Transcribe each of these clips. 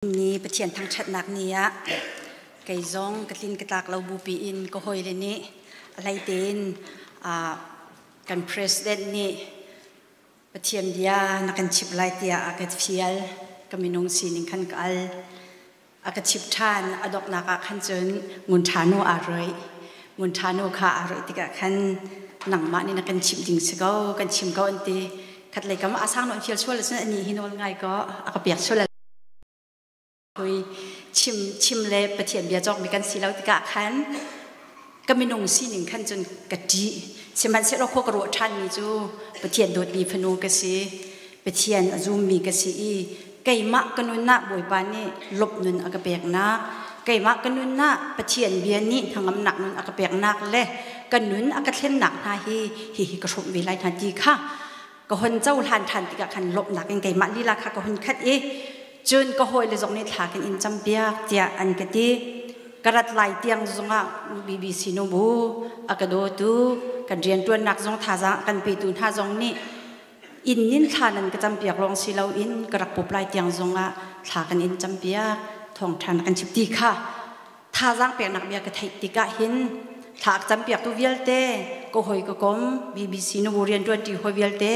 Ni Pathian thangṭhatnak ni ah kei zong ka tlin ka tlak lo bupi in ka hawile nih a hlei tein kan president nih Pathian bia na kan chimh lai tiah a ka fial. Ka minung sining khan ka al. A ka chimh ṭhan. A donghnak ah khan cun ngun ṭha nu aa roih. Ngun ṭha nu kha aa roih tikah khan nangmah nih na kan chimh ding si ko, kan chim ko an ti. Khat lei kam ah a sang nawn fial sual ahcun anih hi nawl ngai kaw a ka pek sual. Hui chim chim le Pathian bia cawkmi kan si lo tikah khan ka minung sining khan cun ka ṭih. Sihmanhsehlaw khua ka ruah ṭhanmi cu Pathian dawtmi fanu ka si, Pathian a zummi ka si i keimah ka nun ah Bawipa nih lawmh nun a ka peknak, keimah ka nun ah Pathian bia nih hnangamnak nun a ka peknak le ka nun a ka thlennak hna hi hihi ka hrawmh ve lai hna ti kha ka hon cohlan ṭhan tikah khan lawmhnak in keimah lila kha ka hun khat i cun ka hawile zong nih thla kan in campiak tiah an ka ti. Ka rat lai tiang zongah BBC nu bu a ka dawtu kan rianṭuannak zong thazaang a kan petu hna zong nih inn in thla nan ka campiak lawng si loin ka rak pup lai tiang zongah thla kan in campiak, thawngṭha na kan chimh ti kha thazaang peknak bia ka theih tikah hin thla a campiaktu vialte ka hawi ka kom BBC nubu rianṭuanṭi hawi vialte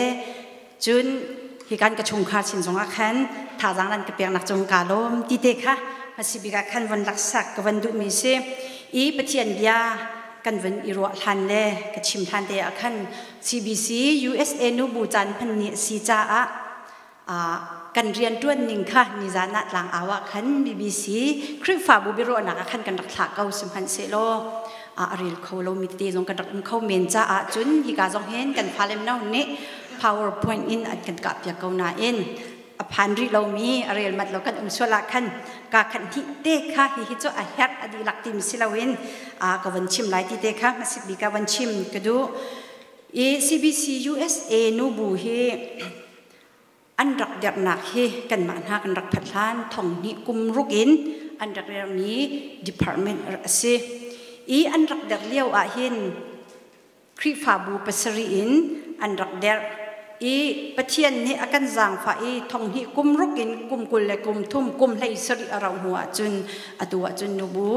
cun hi kan ka chungkhar sin zongah khan thazaang nan ka peknak cung kaa lawm ti te kha hmasibik ah khan von laksak ka van duhmi si i Pathian bia kan van i ruah hlan le ka chim hlan te ah khan CBC USA nubu caan hman ni a si caah kan rianṭuan ning kha nizan ah tlangau ah khan BBC Khrihfabu biaruahnak ah khan kan rak thlah ko. Sihmanhsehlaw a rel kho lomi tete zong kan rak um kho men caah cun hika zong hin kan fale no nih PowerPoint in an kan kahpiak ko nain a phan rih lomi, a rel mat lo kan um sual ah khan ka khan hnih te kha hihi cu a herh a dihlak timi si loin ka von chim lai ti te kha hmasik bik ah von chim ka duh i CBC USA nubu hi an rak derhnak hi kanmah hna kan rak phat hlan thong hnih kum ruk in an rak derhmi department a si i an rak derh lio ah hin Khrihfabu pasarih in an rak derh i Pathian nih a kan zaangfah i thong hnih kum ruk in kum 23 kum 17 a rauh hnu ahcun atu ahcun nubu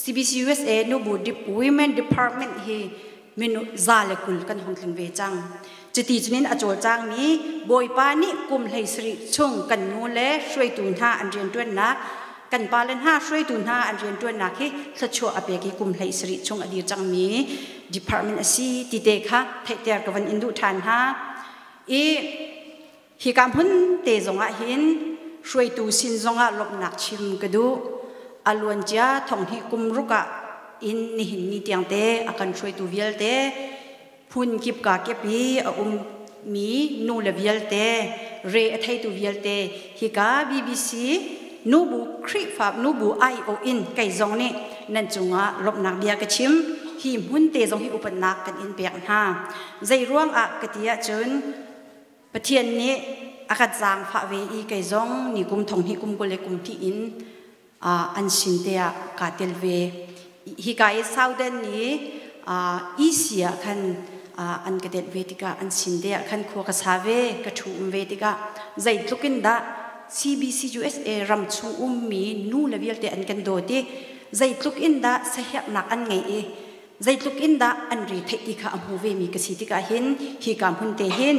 CBCUSA nubu Women Department hi minu 120 kan hung tling ve cang. Cuti cunin a cawlcangmi Bawipa nih kum 17 chung kan nu le hruaitu hna an rianṭuannak, kan pale hna hruaitu hna an rianṭuannak hi thluachuah a pek i kum 17 chung a dir cangmi department a si ti te kha theihter ka van in duh ṭhan hna. I hika hmun te zongah hin hruaitu sin zongah lawmhnak chim ka duh. A luancia thong hnih kum ruk ah in nihin ni tiang te a kan hruaitu vialte, phun kip ka kip i a ummi nu le vialte, re a theitu vialte, hika BBC nubu Khrihfa nubu aiawh in kei zong nih nan cungah lawmhnak bia ka chim. Hi hmun te zong hi upatnak kan in pek hna. Zei ruang ah ka ti ahcun Pathian nih a kan zaangfah ve i kei zong ni kum thong hnih kum kul le kum hnih in an sin te ah kaa tel ve. Hika i Southern i EC ah khan an ka telh ve tikah an sin te ah khan khua ka sa ve, ka ṭhu um ve tikah zeitluk in dah CBC USA ram chung ummi nu le vialte an kan dawt i zeitluk in dah saherhnak an ngeih i zeitluk in dah an ri theih ti kha a hmu vemi ka si tikah hin hika hmun te hin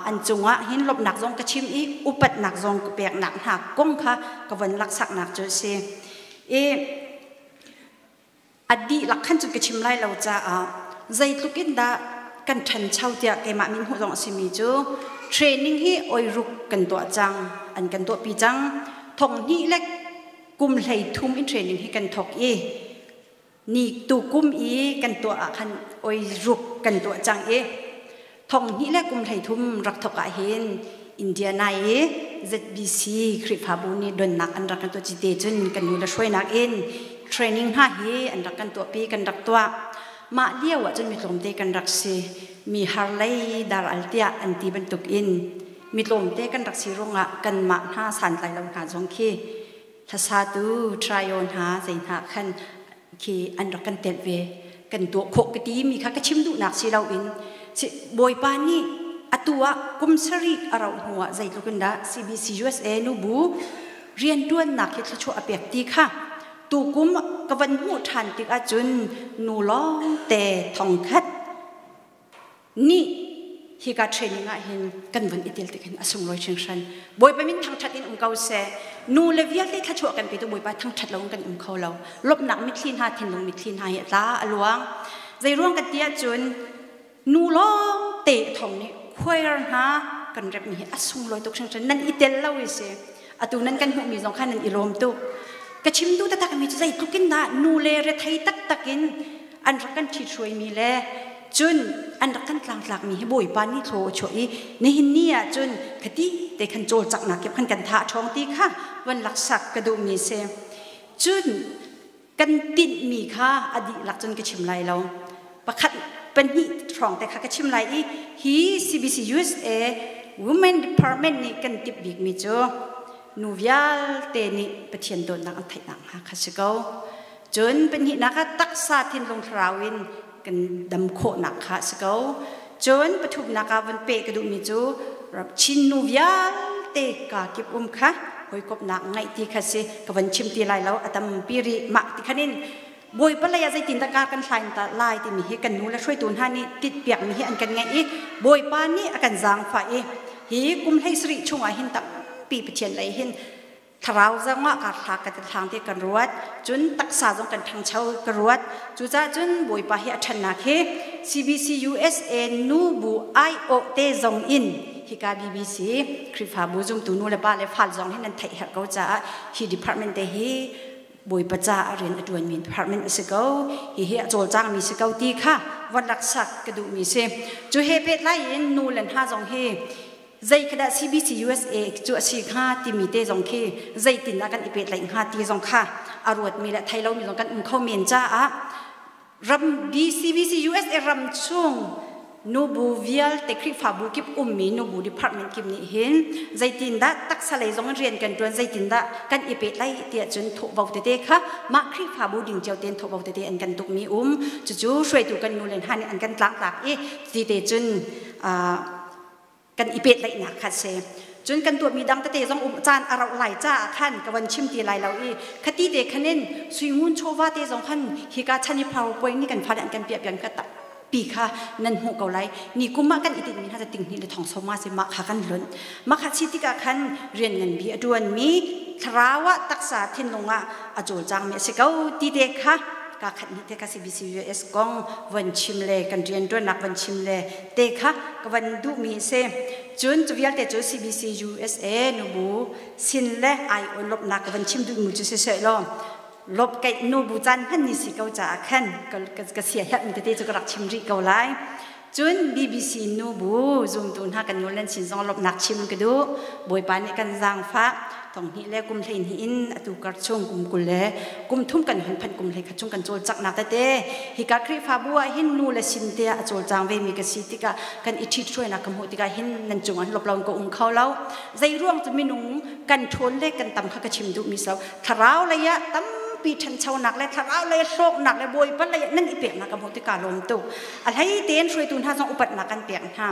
an cungah hin lawmhnak zong ka chim i upatnak zong ka peknak hna kong kha ka von laksaknak cu a si. I a dihlak khan cun ka chim lai lo caah zeitluk in dah kan ṭhancho tiah keimah min hmuh zong a simi cu training hi oi ruk kan tuah cang, an kan tuahpi cang. Thong hnih le kum 13 in training hi kan thawk i ni tukum i kan tuah ah khan oi ruk kan tuah cang i thong hnih le kum 13 rak thawk ah hin Indiana i ZBC Khrihfabu nih donnak an rak kan tuah. Cite cun kan nu le hruainak in training hna hi an rak kan tuahpi, kan rak tuah. Mah lio ah cun mi tlawmte kan rak si, mi har lei dar al tiah an ti bantuk in mi tlawmte kan rak si ruangah kanmah hna santlai lo hna zong khi hlasatu trio hna zei hna khan khi an rak kan telh ve. Kan tuah khawh ka ti mi kha ka chim duhnak si loin Bawipa nih atu ah kum sarih a rauh hnu ah zeitluk in dah CBC USA nubu Rianṭuannak hi thluachuah a pek ti kha tukum ka van hmuh ṭhan tik ahcun nu lawngte thongkhat nih hika training ah hin kan van i tel tik hin a sunglawi hringhran. Bawipa min thangṭhat in um ko seh. Nu le vialte thluachuah kan petu Bawipa thangṭhat lo in kan um kho lo. Lawmhnak mitthli hna, thinlung mitthli hna hi a tla a luang. Zei ruang kan ti ahcun nu lawng te thong nih choir hna kan remmi hi a sunglawi tuk hringhran. Nan i tel lo i si. Atu nan kan hmuhmi zong kha nan i lawm tuk. Ka chim duh taktak mi cu zeitluk in dah nu le rethei taktak in an rak kan ṭhithruaimi le cun an rak kan tlangtlakmi hi Bawipa nih thlaw a chuah i nihin ni ah cun khati te khan cawlcanghnak kip khan kan tha a ṭhawng ti kha van laksak ka duhmi si. Cun kan tinhmi kha a dihlak cun ka chim lai lo. Pakhat pahnih hrawng te kha ka chim lai i hi CBC USA Women Department nih kan tip bikmi cu nu vialte nih Pathian dawtnak an theih nakhnga kha si ko. Cun pahnihnak ah taksa thinlung thlarau in kan dam khawhnak kha a si ko. Cun pathumnak ah van peh ka duhmi cu Chin nu vialte ka kip um kha hawikomhnak ngeih ti kha si ka van chim ti lai lo a tampi rih mah ti khan in Bawipa lei ah zeitin dah kar kan hlain ta lai timi hi kan nu le hruaitu hna nih titpiak mi hi an kan ngeih i Bawipa nih a kan zaangfah i hi kum 17 chungah hin tampi Pathian lei hin thlarau zongah kar thla kan thlang ti kan ruat cun taksa zong kan ṭhangcho ka ruat. Cucaah cun Bawipa hi a ṭhannak hi CBC USA nu bu aiawh te zong in hika BBC Khrihfabu zumtu nu le pa le fal zong hin nan theih herh ko caah hi department te hi Bawipa caah rian a ṭuanmi department a si ko, hi hi a cawlcangmi si ko ti kha von laksak ka duhmi si. Cu he pehtlai in nu le hna zong hi zei khi dah CBC USA cu a si hnga timi te zong khi zeitin ah kan i pehtlaih hnga ti zong kha a ruatmi le thei lomi zong kan um kho men caah ram CBC USA ram chung nubu vialte Khrihfabu kip ummi nubu department kip nih hin zeitindah taksa lei zong in rian kan ṭuan, zeitindah kan i pehtlaih tiah cun thawhvo tete kha mah Khrihfabu ding cio tein thawhvo tete an kan tukmi um. Cucu hruaitu kan nu le hna nih an kan tlangtlak i ti te cun kan i pehtlaihnak kha si. Cun kan tuahmi dang tete zong um caan a rauh lai caah khan ka van chim ti lai lo i khati te khanin suingun chawva te zong khan hika chan i PowerPoint nih kan fale an kan piah pian ka tampi kha nan hmuh ko lai. Ni kum ah kan i tinhmi hna ting hnih le thong sawma si mah kha kan hlunh. Mah kha si tikah khan rian ngan bi a ṭuanmi thlarau ah taksa thinlung ah a cawlcangmi a si ko ti te kha ka khat ni te kha CBCUS kong von chim le kan rian ṭuannak von chim le te kha ka van duhmi a si. Cun cu vialte cu CBC USA nubu sin le ai on lawmhnak ka van chim duhmi cu siseh law lawp keih nubu caan hman ni si ko caah khan ka sia herhmi tete cu ka rak chim rih ko lai. Cun BBC nubu zumtu hna kan nu len sin zong lawmhnak chim ka duh. Bawipa nih kan zaangfah 2000 le kum 12 in atu kar chung kum 20 le kum thum kan hun phanh kum 11 chung kan cawlcanghnak tete hika Khrihfabu ah hin nu le sin te ah a cawlcang ve mi ka si tikah kan i ṭhithruainak ka hmuh tikah hin nan cungah lawp lo ka um kho lo. Zei ruang cu minung kan ṭhawn le kan tam kha ka chim duhmi so thlarau lei ah tampi ṭhanchonak le thlarau lei hlawknak le Bawipa lei ah nan i peknak ka hmuh tikah lawm tuk. A hlei tein hruaitu hna zong upatnak kan pek hna.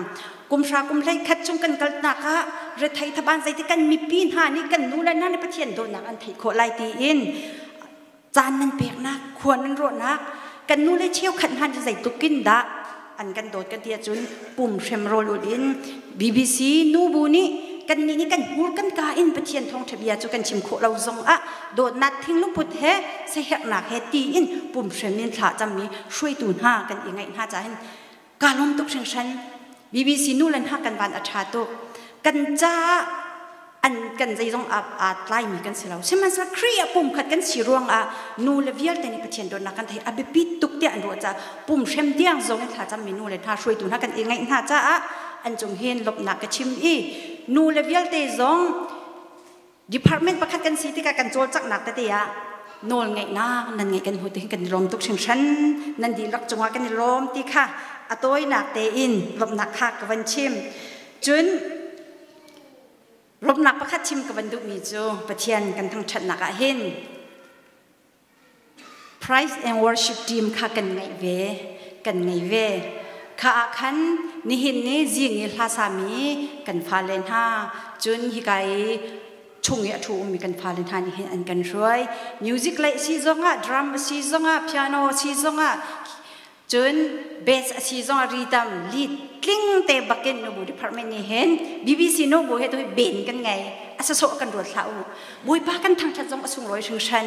Kum hra kum 11 chung kan kalnak ah rethei thaban zeiti kan mipi hna nih kan nu le hna nih Pathian dawtnak an theih khawh lai tiin caan nan peknak, khua nan rawhnak, kan nu le cheukhat hna cu zeitluk in dah an kan dawt kan ti ahcun pum hrem rawl ul in BBC nubu nih kan nih nih kan hmur kan ka in Pathian thawngṭha bia cu kan chim khawh lo zong ah dawtnak thinglungput he siaherhnak he tiin pum hrem in thla cammi hruaitu hna kan i ngaih hna cahin Kaa lawm tuk hringhran. BBC nu le hna kan van a ṭha tuk. Kan caah an kan zeizong aa tlaimi kan si lo. Sihmanhsehlaw Khrih ah pumkhat kan si ruangah nu le vialte nih Pathian dawtnak kan theih a biapi tuk tiah an ruah caah pum hrem tiang zong in thlacammi nu le hna hruaitu hna kan i ngaih hna caah an cung hin lawmhnak ka chim i nu le vialte zong department pakhat kan si tikah kan cawlcanghnak tete ah nawl ngeihnak nan ngeih kan hmu ti kan i lawm tuk hringhran. Nan dihlak cungah kan i lawm ti kha a tawinak tein lawmhnak kha ka van chim. Cun lawmhnak pakhat chim ka van duhmi cu Pathian kan thangṭhatnak ah hin Praise and worship team kha kan ngeih ve, kan ngei ve. Kha ah khan nihin ni zing i hla sami kan fale hna, cun hika i Chung i a ṭhu ummi kan fale hna nih hin an kan hruai. Music lei si zongah, drum a si zongah, piano a si zongah, cun bass a si zongah rhythm, lead tling te bakin nubu department nih hin BBC nubu he tu hi ben kan ngei. A sasawh kan ruat hlah u. Bawipa kan thangṭhat zong a sunglawi hringhran.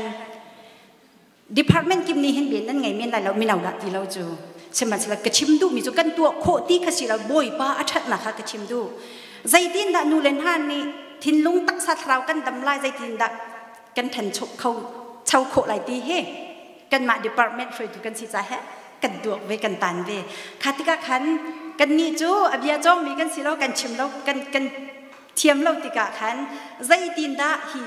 Department kim nih hin ben nan ngei men lai lo mino dah ti lo cu. Sihmanhsehlaw ka chim duhmi cu kan tuah khawh ti kha si lo Bawipa a ṭhatnak kha ka chim duh. Zeitin dah nu le hna nih thinlung taksa thlarau kan dam lai zeitin dah kan ṭhancho kho cho khawh lai ti hi kanmah department hruaitu kan si ca he kan tuak ve kan tan ve. Kha tikah khan kannih cu a bia cawngmi kan si lo kan chim lo kan kan thiam lo tikah khan zeitin dah hi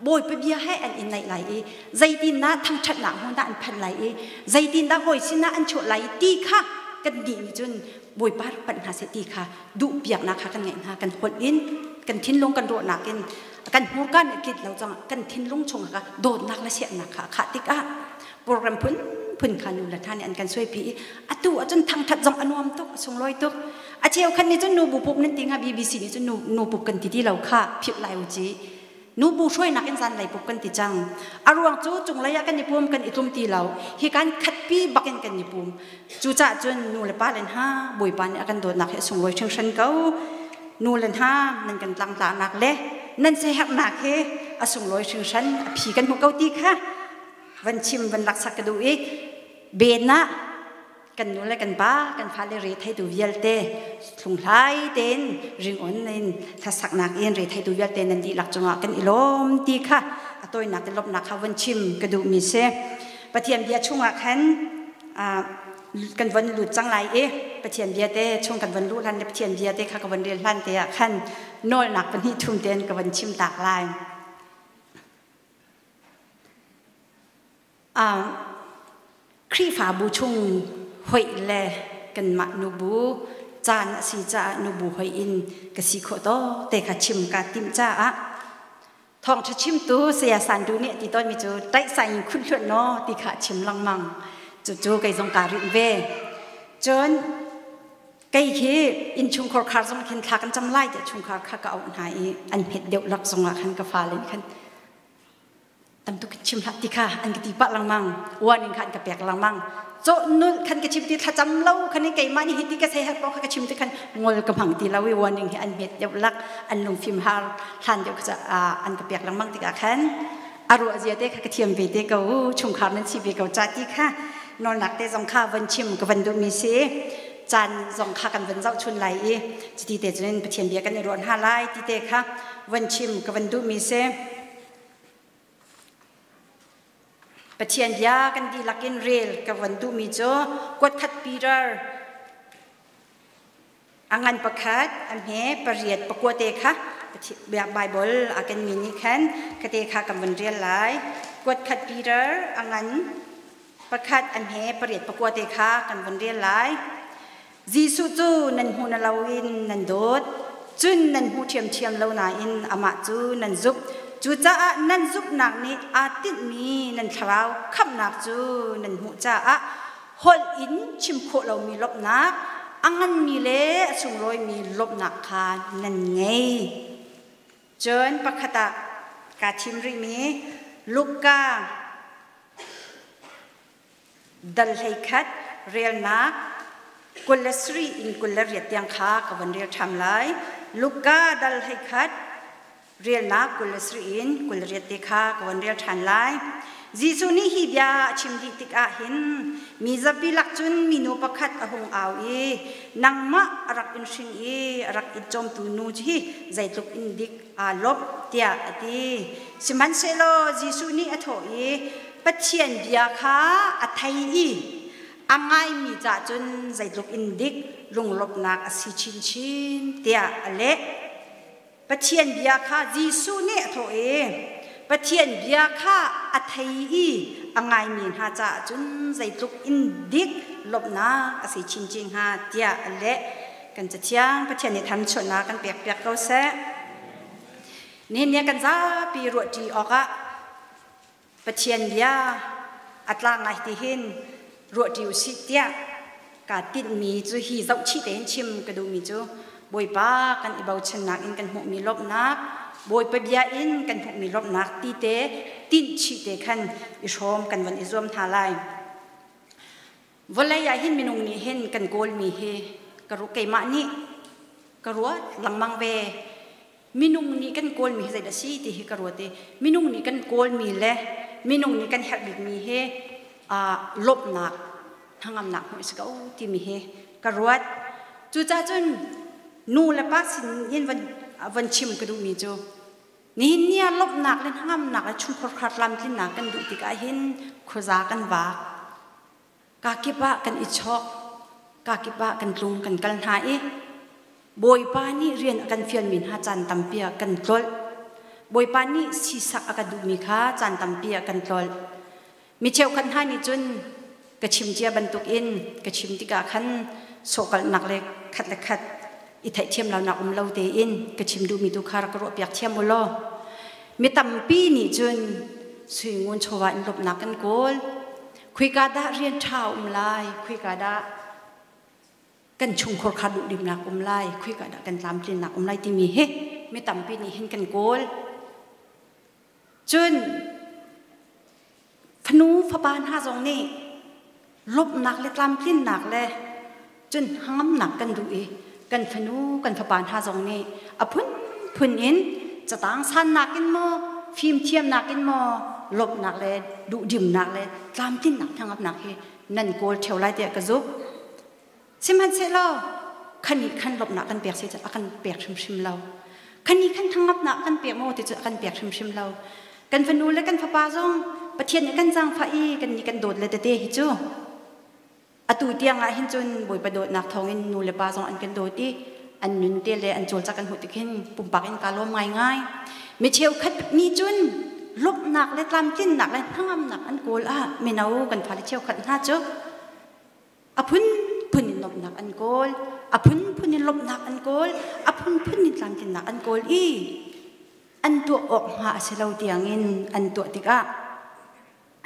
Bawipa bia he an i naih lai i zeitindah thangṭhatnak hmun dah an phanh lai i zeitindah hawi sinah an chuah lai ti kha kan nih nih cun Bawipa rak panh hna seh ti kha duhpiaknak kha kan ngeih hna. Kan holh in kan thinlung kan ruahnak in kan hmurka nih tlit lo cang kan thinlung chung kha dawtnak le siannak kha khah tikah program phun phun kha nu le hna nih an kan suaipi i atu ahcun thangṭhat zong a nuam tuk, a sunglawi tuk. A cheu khan nih cun nu bu pup nan ti hnga. BBC nih cun nu nu pup kan ti ti lo kha philh lai u ci. Nubu hruainak in zanlei pup kan ti cang. A ruang cu cunglei ah kan i pum kan i tlum ti lo. Hi kan khatpi bakin kan i pum. Cucaah cun nu le pa le hna Bawipa nih a kan dawtnak hi a sunglawi hringhran ko. Nu le hna nan kan tlangtlaknak le nan siaherhnak hi a sunglawi hringhran, a phi kan hmu ko ti kha van chim van laksak ka duh i ben ah kan nu le kan pa kan fale re theitu vialte thlunghlai tein ringon in hlasaknak in re theitu vialte nan dihlak cungah kan i lawm ti kha a tawinak te lawmhnak kha von chim ka duhmi si. Pathian bia chungah khan kan von lut cang lai i Pathian bia te chung kan von luh hlan le Pathian bia te kha ka von rel hlan te ah khan nawlnak pahnih thum tein ka von chim tak lai. Khrihfabu chung hoih le kanmah nubu caan a si caah nubu hoih in ka si khawh tawk te kha chim kaa timh caah thawngṭha chimtu Saya Sandu nih a ti tawnmi cu ṭaihsai in khun hluan naw ti kha a chim lengmang. Cucu kei zong kaa rinh ve. Cun kei khi innchungkhar khar zong khin thla kan cam lai tiah chungkhar kha ka auh hna i an hmet deuh lak zongah khan ka fale nih khan tam tuk chim hlah ti kha an ka ti pah lengmang, warning kha an ka pek lengmang. Cawh nul khan ka chim ti thlacam lo khan keimah nih hi ti ka sei har ko kha ka chim ti khan ngol ka hmang ti lo i warning hi an hmet deuh lak an lungfim har hlan deuh kha an ka pek lengmang tikah khan a ruah zia te kha ka thiam ve te ko, chungkhar nan si ve ko ca ti kha nawlnak te zong kha von chim ka van duhmi si. Caan zong kha kan van zoh chun lai i cuti te cun Pathian bia kan i ruah hna lai ti te kha von chim ka van duhmi si. Pathian bia kan dihlak in rel ka van duhmi cu kuatkhat Peter a ngan pakhat a hme pariat pakua te kha Bible a kan mi nih khan ka te kha kan van rel lai. Kuatkhat Peter a ngan pakhat a hme pariat pakua te kha kan van rel lai. Jesuh cu nan hmu na loin nan dawt, cun nan hmu ṭhiamṭhiam lo nain amah cu nan zumh. Cucaah nan zumhnak nih aa tinhmi nan thlarau khamhnak cu nan hmuh caah holh in chim khawh lomi lawmhnak, a nganmi le a sunglawimi lawmhnak kha nan ngei. Cun pakhat ah kaa thim rihmi Luka Dal 11 relnak 27 in 28 tiang kha ka von rel ṭham lai. Luka dal 11 relnak 27 in 28 te kha ka von rel ṭhan lai. Jesuh nih hi bia a chim dih tikah hin mi zapi lak cun minu pakhat a hung au i, "Nangmah a rak in hring i a rak in cawmtu nu hi zeitluk in dik aa lawmh," tiah a ti. Sihmanhsehlaw Jesuh nih a thawh i, "Pathian bia kha a thei i a ngaimi cah cun zeitluk in dik lunglawmhnak a si chinchin," tiah a leh. Pathian bia kha Jesuh nih a thawh i, Pathian bia kha a thei i a ngaimi hna caah cun zeitluk in dik lawmhnak a si chinchin hnga, tiah a leh. Kan Cathiang Pathian nih thamchuahnak kan pekpiak ko seh. Nihin ni kan zapi ruahṭi awkah Pathian bia a tla ngai ti hin ruahṭi u sih tiah kaa tinhmi cu hi zohchih tein chim ka duhmi cu Bawipa kan i bochannak in kan hmuhmi lawmhnak. Bawipa bia in kan hmuhmi lawmhnak ti te tinh chih te khan i hrawm kan van i zuam hna lai. Vawlei ah hin minung nih hin kan kawlmi hi ka keimah nih ka ruat lengmang ve. Minung nih kan kawlmi hi zeidah si ti hi ka ruat i minung nih kan kawlmi le minung nih kan herh bikmi hi lawmhnak hnangamnak hmuh si ko timi hi ka ruat. Cucaah cun nu le pa sin hin van chim ka duhmi cu nihin ni ah lawmhnak le hnangamnak le chungkhar khar tlamtlinnak kan duh tikah hin khuaza kan vak. Kakip ah kan i chawk, kakip ah kan tlung kan kal hna i Bawipa nih rian a kan fialmi hna caan tampi ah kan tlolh. Bawipa nih sisak a kan duhmi kha caan tampi ah kan tlolh. Mi cheukhat hna nih cun ka chim cia bantukin ka chim tikah khan sawhkalhnak le khat le khat i theihthiam lonak um lo tein ka chim duhmi tu kha rak ka ruahpiak thiam u law. Mi tampi nih cun sui ngun chawva in lawmhnak kan kawl. Khuika dah rian ṭha um lai? Khuika dah kan chungkhur kha duhdimnak um lai? Khuika dah kan tlamtlinnak um lai timi hi mi tampi nih hin kan kawl. Cun fanu fapa hna zong nih lawmhnak le tlamtlinnak le cun hnangamnak kan duh i kan fanu kan fapa hna zong nih a phunphun in catang sannak in maw fimthiamnak in maw lawmhnak le duhdimnak le tlamtlinnak hnangamnak hi nan kawl ṭheo lai tiah ka zumh. Sihmanhsehlaw khan nih khan lawmhnak kan pek si a kan pek hrimhrim lo. Khan nih khan hnangamnak kan pek maw ti cu a kan pek hrimhrim lo. Kan fanu le kan fapa zong Pathian nih kan zaangfah i kan nih kan dawt le tete hi cu atu tiang ah hin cun Bawipa dawtnak thawngin nu le pa zong an kan dawt i an nun te le an cawlcak kan hmuh tik hin pumpak in kaa lawm ngaingai. Mi cheukhat nih cun lawmhnak le tlamtlinnak le hnangamnak an kawl ah mino kan fale cheukhat hna cu a phunphun in lawmhnak an kawl, a phunphun in lawmhnak an kawl, a phunphun in tlamtlinnak an kawl i an tuah awk hnga a si lo tiangin an tuah tikah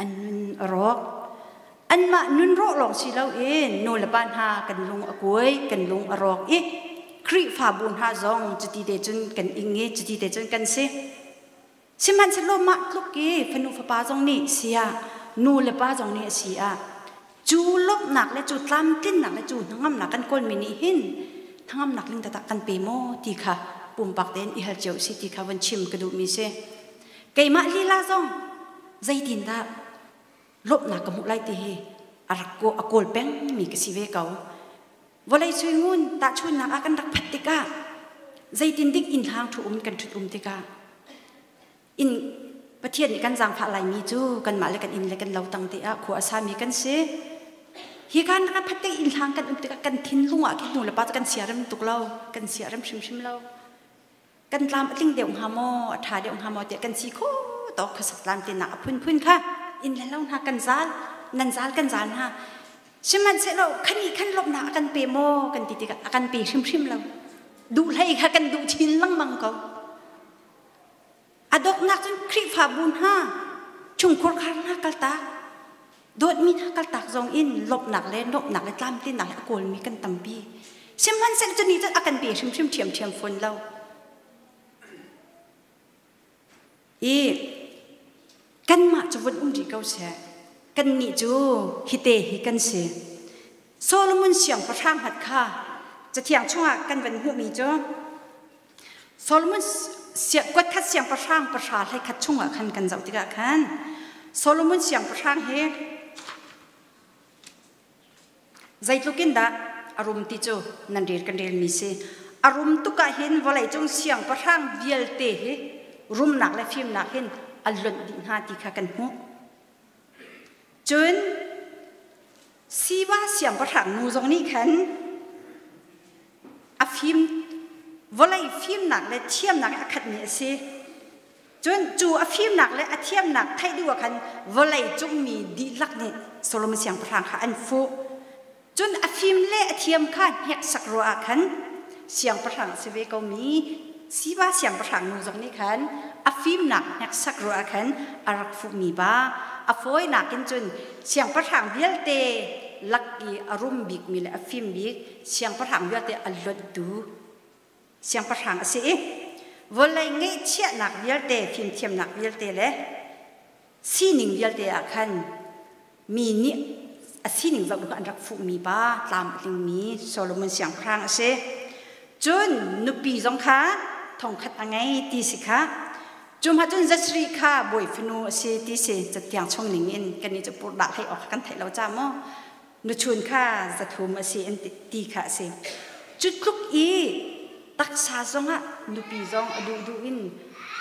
an nun a rawk. Anmah nun rawh lawng si loin nu le pa hna kan lung a kuai, kan lung a rawk i Khrihfabu hna zong cuti te cun kan ing i cuti te cun kan si. Sihmanhsehlaw mah tluk i fanu fapa zong nih si ah, nu le pa zong nih a si ah, cu lawmhnak le cu tlamtlinnak le cu hnangamnak kan kawlmi nih hin hnangamnak ling taktak kan pe maw ti kha pumpak tein i hal cio si ti kha van chim ka duhmi si. Keimah lila zong zeitindah lawmhnak ka hmuh lai ti hi a rak a kawl pengmi ka si ve ko. Vawlei suingun tahchunnak ah kan rak phat tikah zeitin dik inn hlang thu um kan ṭhut um tikah inn Pathian nih kan zaangfah laimi cu kanmah le kan inn le kan lo tang te ah khua a sami kan si. Hi kan kan phat tik inn hlang kan um tikah kan thinlung ah khin nu le pa cu kan siarem tuk lo, kan siarem hrimhrim lo. Kan tlam a tling deuh hnga maw, a ṭha deuh hnga maw tiah kan si kho tawk khuasak tlam tinak a phunphun kha inn le lo hna kan zal, nan zal kan zal hna. Sihmanhsehlaw khan nih khan lawmhnak a kan pe maw kan ti tikah a kan pe hrimhrim lo. Duh hlei kha kan duh chin lengmang ko. A donghnak cun Khrihfabu hna chungkhur khar hna kaltak, dawtmi hna kaltak zong in lawmhnak le nuamhnak le tlamtlinnak le a kawlmi kan tampi. Sihmanhsehlaw cu ni cun a kan pe hrimhrim ṭhiamṭhiam fawn lo. I kanmah cu vun um rih ko seh. Kannih cu hite hi kan si. Solomon siangpahrang hat kha Cathiang chungah kan van hmuhmi cu Solomon kuatkhat siangpahrang pahra hleikhat chungah khan kan zoh tikah khan Solomon siangpahrang hi zeitluk in dah a rum ti cu nan rel kan relmi si. A rum tuk ah hin vawleicung siangpahrang vialte hi rumnak le fimnak hin a lonh dih hna ti kha kan hmuh. Cun Siva siangpahrang nu zong nih khan a fim vawlei fimnak le thiamnak a khatmi a si. Cun cu a fimnak le a thiamnak theih duh ah khan vawlei cungmi dihlak nih Solomon siangpahrang kha an fuh. Cun a fim le a thiam kha hneksak ruah ah khan siangpahrang a si ve komi Siba siangpahrang nu zong nih khan a fimnak hneksak ruah ah khan a rak fuhmi pa a fawinak in cun siangpahrang vialte lak i a rum bikmi le a fim bik siangpahrang vialte a lonhtu siangpahrang a si i. Vawlei ngeihchiahnak vialte, fimthiamnak vialte le sining vialte ah khan mi nih a sining zoh an rak fuhmi pa tlam a tlingmi Solomon siangpahrang a si. Cun nupi zong kha thongkhat a ngei ti si kha. Cu cun Zasri kha bawi fanu a si ti si cathiang chung ning in kan i cu purdah hlei awk kan theih lo ca maw nuchun kha 300 a si an ti kha a si. Cu tluk i taksa zongah nupi zong a duhduh in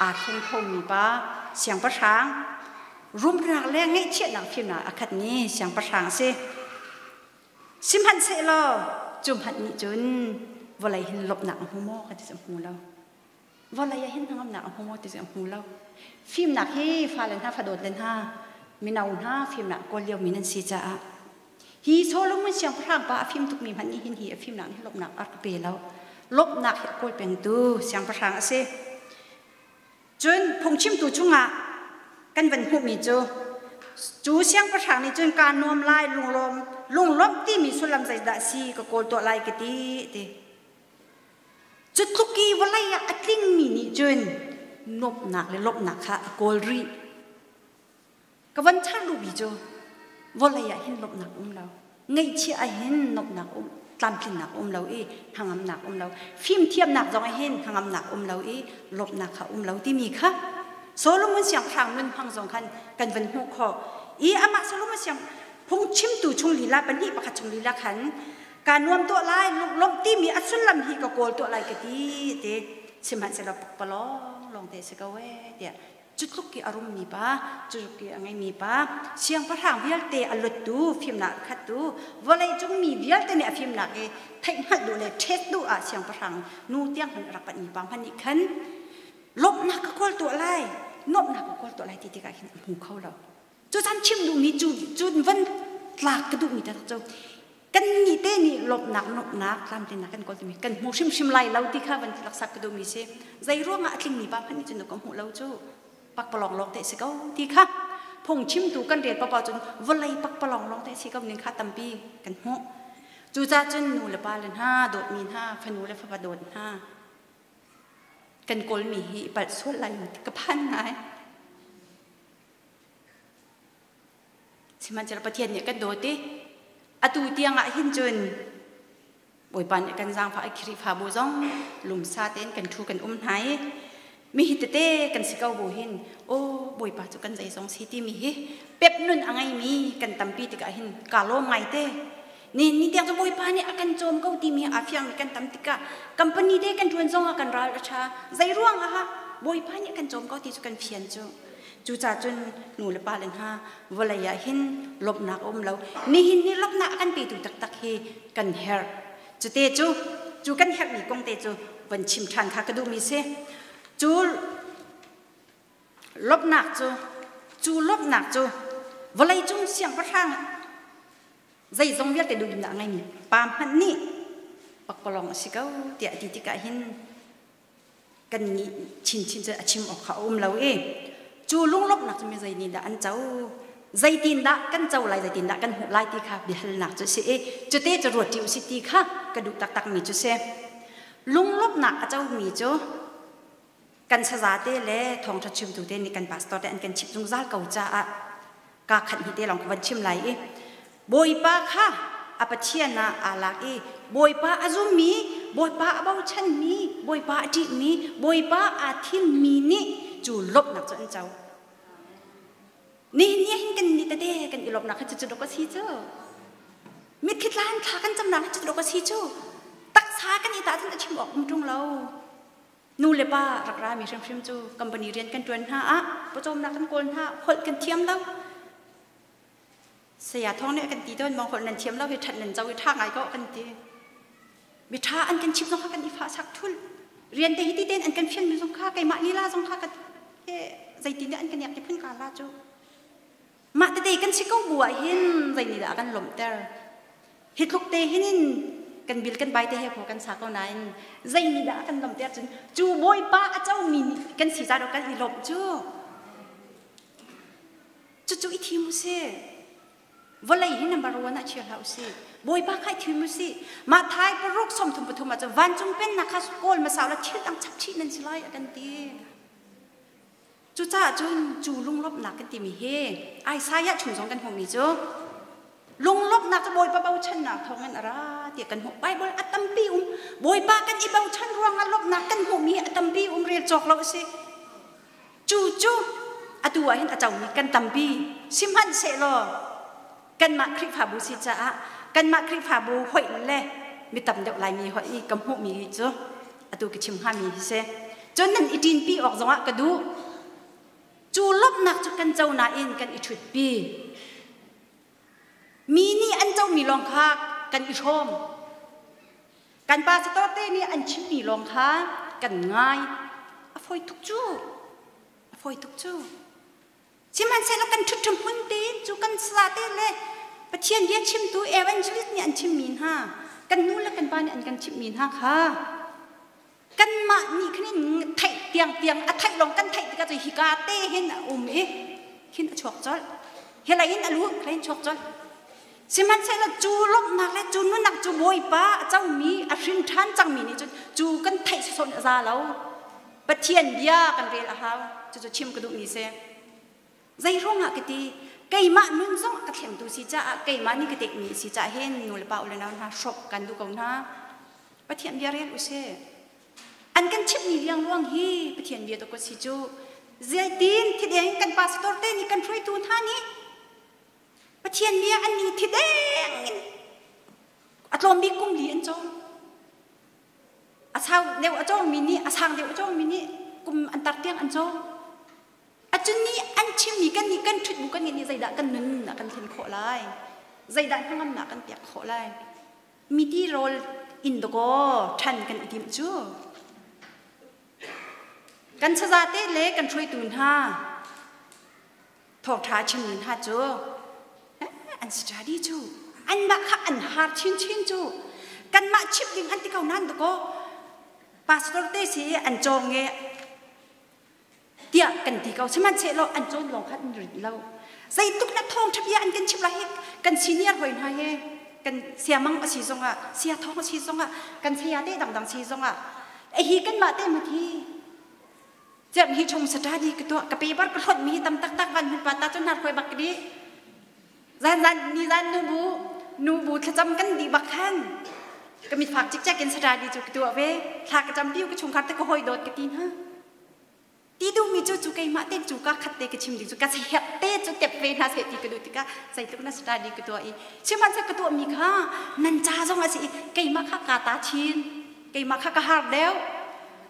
aa thleng khomi pa siangpahrang rumnak le ngaihchiatnak fimnak a khatmi siangpahrang a si. Sihmanhsehlaw cu hmanh nih cun vawlei hin lawmhnak a hmu maw ka ti cu a hmu lo. Vawlei ah hin hnangamnak a hmu maw ti cu a hmu lo. Fimnak hi fale hna fadawt le hna mino hna fimnak kawl liomi nan si caah hi Solomon siangpahrang pa a fim tukmi hmanh nih hin hi a fimnak nih lawmhnak a rak pe lo. Lawmhnak hi a kawl pengtu siangpahrang a si. Cun phungchimtu chungah kan van hmuhmi cu cu siangpahrang nih cun kaa nuam lai lunglawm lunglawmh timi sullam zeidah si ka kawl tuah lai ka ti ti. Cu tluk i vawlei ah a tlingmi nih cun nuamhnak le lawmhnak kha a kawl rih. Ka van char lubi cu vawlei ah hin lawmhnak um lo. Ngaihchia ah hin nuamhnak um tlamtlinnak um lo i hnangamnak um lo. Fimthiamnak zong ah hin hnangamnak um lo i lawmhnak kha um lo timi kha Solomon siangpahrang nun hmang zong khan kan van hmuh khawh. I amah Solomon siang phungchimtu chung lila pahnih pakhat chung lila khan Kaa nuam tuah lai, lunglawmh timi a sullam hi ka kawl tuah lai ka ti ti sihmanhsehlaw pakpalawng lawng te si ko ee tiah cu tluk i a rummi pa, cu tluk i a ngeimi pa, siangpahrang vialte a luttu, fimnak a khattu, vawleicung mi vialte nih a fimnak i theihhngalh duh le ṭhet duh ah siangpahrang nu tiang hmanh a rak panhmi pa hmanh nih khan lawmhnak ka kawl tuah lai, nuamhnak ka kawl tuah lai ti tikah hin a hmu kho lo. Cu caan chim duhmi cu cu van tlak ka duhmi taktak cu kan nih te nih lawmhnak nuamhnak tlamtlinnak kan kawl timi kan hmu hrimhrim lai lo ti kha van laksak ka duhmi si. Zei ruangah a tlingmi pa hmanh nih cun ka hmuh lo cu pakpalawng lawng te si ko ti kha phungchimtu kan rel papa cun vawlei pakpalawng lawng te si ko ning kha tampi kan hmuh. Cucaah cun nu le pa le hna dawtmi hna fanu le fapa dawt hna kan kawlmi hi i palh sual lai ti ka phan ngai. Sihmanhsehlaw Pathian nih kan dawt i atu tiang ah hin cun Bawipa nih kan zaangfah i Khrihfabu zong lumsa tein kan ṭhu kan um hna i mi hi tete kan si ko bu hin aw Bawipa cu kan zeizong si timi hi pep nun a ngeimi kan tampi tikah hin kaa lawm ngai te. Ni ni tiang cu Bawipa nih a kan cawm ko timi aa fiangmi kan tam tikah company te kan ṭuan zong ah kan ral a ṭha. Zei ruang ah Bawipa nih a kan cawm ko ti cu kan fian cu. Cucaah cun nu le pa le hna vawlei ah hin lawmhnak a um lo. Nihin ni lawmhnak a kan petu taktak hi kan herh. Cute cu cu kan herhmi kong te cu van chim ṭhan kha ka duhmi si. Cu lawmhnak cu cu lawmhnak cu vawleicung siangpahrang zeizong vialte duhnak a ngeimi pa hmanh nih pakpalawng a si ko tiah a ti tikah hin kan nih chinchin cu a chim awk kha a um lo i cu lunglawmhnak cu mi zei nih dah an co zeitindah kan co lai zeitindah kan hmuh lai ti kha biahalnak cu a si i cute cu ruat ṭi usih ti kha ka duh taktakmi cu si. Lunglawmhnak a comi cu kan sazate le thawngṭha chimtu te nih kan pastor te an kan chimh zungzal ko caah kaa khat hnih te lawng ka van chim lai i Bawipa kha a Pathian ah aa lak i Bawipa a zummi, Bawipa a bochanmi, Bawipa a ṭihmi, Bawipa aa thimmi nih cu lawmhnak cu an co. Nihin ni hin kan ni tete kan i lawmhnak hi cucu dawk a si cu. Mitthli tla in thla kan camnak hi cucu dawk a si cu. Taksa kan i tah cun a chim awk um ṭung lo. Nu le pa rak rami hrimhrim cu company rian kan ṭuan hna ah pawcawmnak kan kawl hna holh kan thiam lo. Saya thawng nih a kan ti tawn mong holh nan thiam lo hi ṭhat nan co i ṭha ngai ko kan ti. Mi ṭha an kan chimh zong kha kan i fah sak thul. Rian te hi ti tein an kan fian mi zong kha keimah lila zong kha kan he zeitin dah an kan iak ti phun ka la cu. Mah tete kan si ko bu ah hin zei nih dah a kan lawmhter. Hi tluk te hin in kan bil kan bai te he ko kan sa ko nain zei nih dah a kan lawmhter cun cu Bawipa a comi nih kan si ca kan i lawmh cu. Cucu i thim u sih. Vawlei hi number one ah chia hlah usih. Bawipa kha i thim usih. Matthai paruk 33 ah cun vancung pennak kha kawl hmasa ulaw thil dang chap chih nan si lai a kan ti. Cucaah cun cu lunglawmhnak kan timi hi Isaiah chung zong kan hmuhmi cu lunglawmhnak cu Bawipa bochannak thawngin a ra tiah kan hmuh. Bible a tampi um. Bawipa kan i bochan ruangah lawmhnak kan hmuhmi a tampi um rel cawk lo a si. Cu cu atu ah hin a comi kan tampi. Sihmanhsehlaw kanmah Khrihfabu si caah kanmah Khrihfabu hoih le mi tam deuh Laimi hoih i ka hmuhmi hi cu atu ka chim hngami hi si. Cun nan i ṭinpi awk zongah ka duh. Cu lawmhnak cu kan co nain kan i ṭhutpi. Mi nih an comi lawng kha kan i hrawm. Kan pastor te nih an chimmi lawng kha kan ngai. A fawi tuk cu. A fawi tuk cu. Sihmanhsehlaw kan ṭhutṭhum hmun tein cu kan sa te le Pathian bia chimtu evangelist nih an chimmi hna, kan nu le kan pa nih an kan chimhmi hna kha kanmah nih khan in theih tiang tiang a theih lawng kan theih tikah cu hika te hin a um i hin a chuak colh. Hi lei in a lu, lei in chuak colh. Sihmanhsehlaw cu lawmhnak le cu nunnak cu Bawipa a comi a hrin ṭhan cangmi nih cun cu kan theih sawsawh nih a za lo. Pathian bia kan rel a hau. Cucu chim ka duhmi si. Zei ruangah ka ti? Keimah nun zong a ka thlengtu si caah keimah nih ka tekmi si caah hin nu le pa u le nau hna hrawk kan duh ko hna. Pathian bia rel usih. An kan chimhmi liangluang hi Pathian bia tuk si cu. Zeitin thideng kan pastor te nih kan hruaitu hna nih Pathian bia an ni thi deng in a tlawm bik kum li an cawng. A sau deuh a cawngmi nih a sang deuh a cawngmi nih kum an tar tiang an cawng. A cun nih an chimmi kan nih kan ṭhut bu kan nih zeidah kan nun ah kan thlen khawh lai? Zeidah hnangamnak kan pek khawh lai? Mi tirawl in dakaw ṭhan kan i timh cu. Kan sazate le kan hruaitu hna thawngṭha a chimmi hna cu an study cu anmah kha an har chinchin cu kanmah chimh ding an ti ko nain dakaw pastor te si an cawng i tiah kan ti ko sihmanhsehlaw an cawn lawng kha an rit lo zeitluk na thawngṭha bia an kan chimh lai hi kan senior hoi hna hi kan siamang a si zongah sia thawng a si zongah kan saya te dangdang si zongah hi kanmah te mat hi Ciam hi chung study ka tuah ka paper ka hlawt mi tam taktak van hun pa ta cu hnar khoi bak ka di zan zan ni zan nu bu nu bu thlacam kan di bak khan ka mit fak cikcek in study cu ka tuah ve thla ka cam piu ka chungkhar te ka hoi dawt ka ti hna ti duh mi cu cu keimah te cu ka khat te ka chim ding cu ka herh te cu tep ve hna se ti ka duh tikah zeitluk na study ka tuah i sihmanhsehlaw ka tuah mi kha nan ca zong a si i keimah kha ka ta chin keimah kha ka har deuh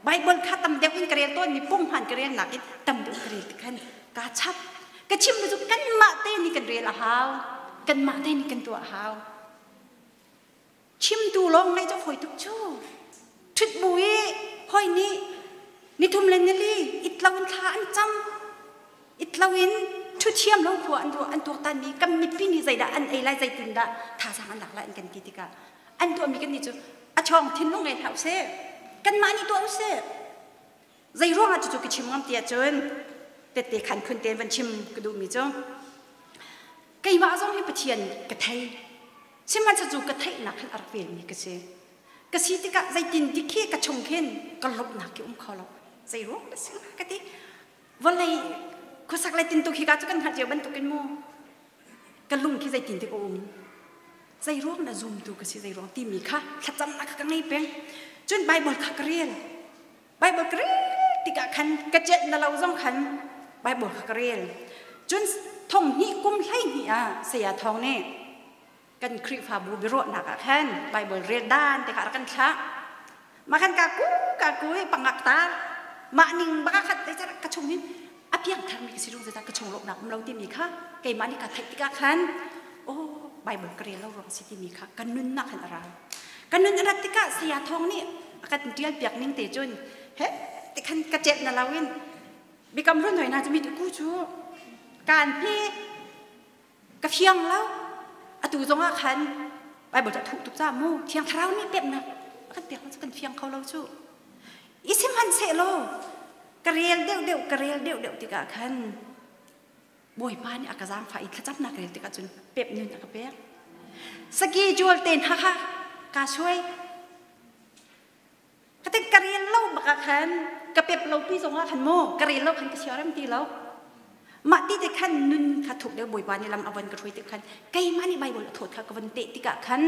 Bible kha tam deuh in ka rel tawn mi punghman ka rel nakin tam deuh ka rel tikhan kaa chap. Ka chim cu kanmah te nih kan rel a hau. Kanmah te nih kan tuah a hau. Chimtu lawng ngaih cu fawi tuk cu. Ṭhut bu i hoi nih nithum le nili it lo in thla an cam. It lo in ṭhuthiam lo khua an ruah an tuaktan mi kan mipi nih zeidah an ei lai zeitindah thazaang an lak lai an kan ti tikah an tuahmi kan nih cu a chawng thinlung ngei hlah usih kanmah nih tuah usih zei ruangah cucu ka chim ngam ti ahcun tette khan khun tein van chim ka duhmi cu keimah zong hi Pathian ka thei sihmanhsehlaw cu ka theihnak hin a rak velmi ka si ka si tikah zeitin ti khi ka chung khin ka lawmhnak khi um kho lo zei ruang dah si ka ti vawlei khuasak le tintuk hi ka cu kan hngalh cio bantukin mu ka lung khi zeitin ti ka um zei ruang na zumtu ka si zei ruang timi kha thlacamnak kha ka ngei peng cun Bible kha ka rel Bible ka rel tikah khan ka celh na lo zong khan Bible kha ka rel cun thong hnih kum 12 ah saya thong nih kan Khrihfabu biaruahnak ah khan Bible rel dan te kha rak kan thlah mah khan ka ku ka ku i pangak tar mah ning baka khat te ka chung hin a piang tharmi ka si rung zeta ka chung lawmnak um lo timi kha keimah nih ka theih tikah khan oh Bible ka rel lo ruang si timi kha ka nunnak khan a ra ka nun a rat tikah saya thawng nih a kan tial piak ning te cun he ti khan ka celh na lo in bikam run hoi na cu mi ku cu kan hi ka fiang lo atu zongah khan Bible cu a thuh tuk ca mu thiang thlarau nih peknak a kan pek cu kan fiang kho lo cu i sihmanhsehlaw ka rel deuh deuh ka rel deuh deuh tikah khan. Bawipa nih a ka zaangfah i thlacamnak rel tikah cun pep nun a ka pek. Saki jual te hna kha kaa suai. Ka tin ka rel lo bak ah khan ka pep lo pi zong ah khan mu ka rel lo khan ka siarem ti lo. Mah ti te khan nun kha thuk deuh Bawipa nih lam a von ka hruai tik khan keimah nih Bible a thawt kha ka von teh tikah khan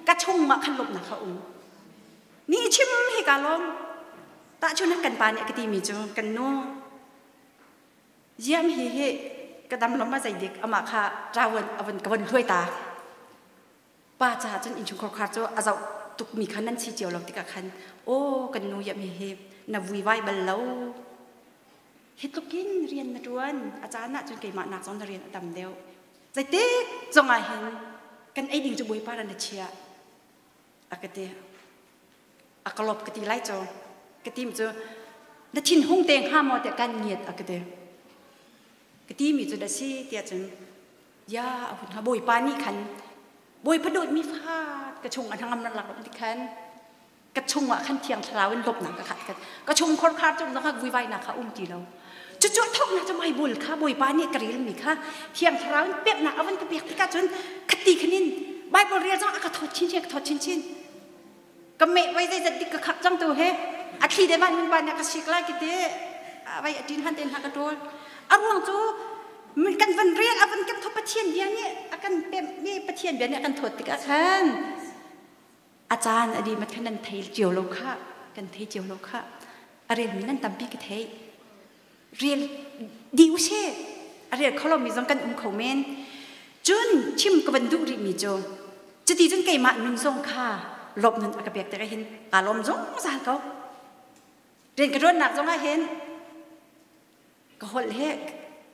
ka chung ah khan lawmhnak kha um. Ni chim hi ka lawm. Tahchunhnak kan pa nih a ka timi cu kan nu Ziam hi hi ka dam lom ma zeidik amah kha ṭawan a von ka von hluai ta. Pa caah cun innchungkhar khar cu a zoh tukmi kha nan si cio lo tikah khan aw kan nu yam hi hi na vuivai bal lo. Hi tlukin rian na ṭuan a caan ah cun keimah nak zong na rian a tam deuh. Zeitik zong ah hin kan ei ding cu Bawipa ran na chiah a ka ti. A ka lop ka ti lai cu. Ka tim cu na thin hung te hnga maw tiah kan ngiat a ka ti. Ka ti mi cu da si tiah cun ya a hun ha Bawipa nih khan Bawipa dawtmi fa ka chung a hnangam nan lak ti khan ka chung ah khan thiang thlarau in lawmhnak ka khat ka chung khor khar chung zong vuivai nak kha um ti lo. Cucu thawknak cu Bible kha Bawipa nih ka rel mi kha thiang thlarau in peknak a van ka pek tikah cun khati khanin Bible rel zong a ka thawt chinchin ka thawt chinchin. Ka meh vai zeizat dik ka khak cang tu he a thli de man min pa nih ka sik lai kiti vai a ṭin han ten hna ka ṭawl. A ruang cu kan van rel a van kan thawt Pathian bia nih a kan pemh mi Pathian bia nih a kan thawt tikah khan a caan a dih mat khan nan thei cio lo kha kan thei cio lo kha a rel mi nan tampi ka thei. Rel dih u sih. A rel kho lomi zong kan um kho men. Cun chim ka van duh rihmi cu cuti cun keimah nun zong kha lawmh nun a ka pek tikah hin kaa lawm zungzal ko. Rian ka ṭuannak zong ah hin ka holh he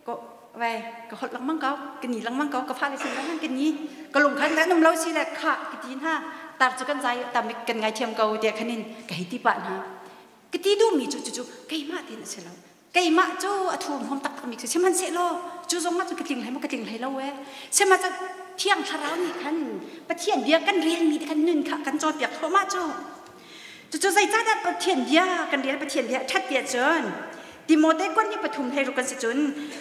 ko vai ka holh lengmang ko ka ni lengmang ko ka fale sin lengmang ka ni ka lung khan kan um lo si le kha ka ti hna tar cu kan zai tam kan ngaithiam ko tiah khanin ka hei ti pah hna. Ka ti duhmi cu cucu keimah tin a si lo. Keimah cu a thurhnawm taktakmi si. Sihmanhsehlaw cu zong ah cun ka tling hlei maw ka tling hlei lo ee. Sihmanhsehlaw Thiang Thlarau nih khan Pathian bia kan relmi te khan nun kha kan cawnpiak thluahmah cu. Cucu zeicahdah Pathian bia kan rel Pathian bia a ṭhat tiah cun Timote kuan ni pathum hlei ruk kan si cun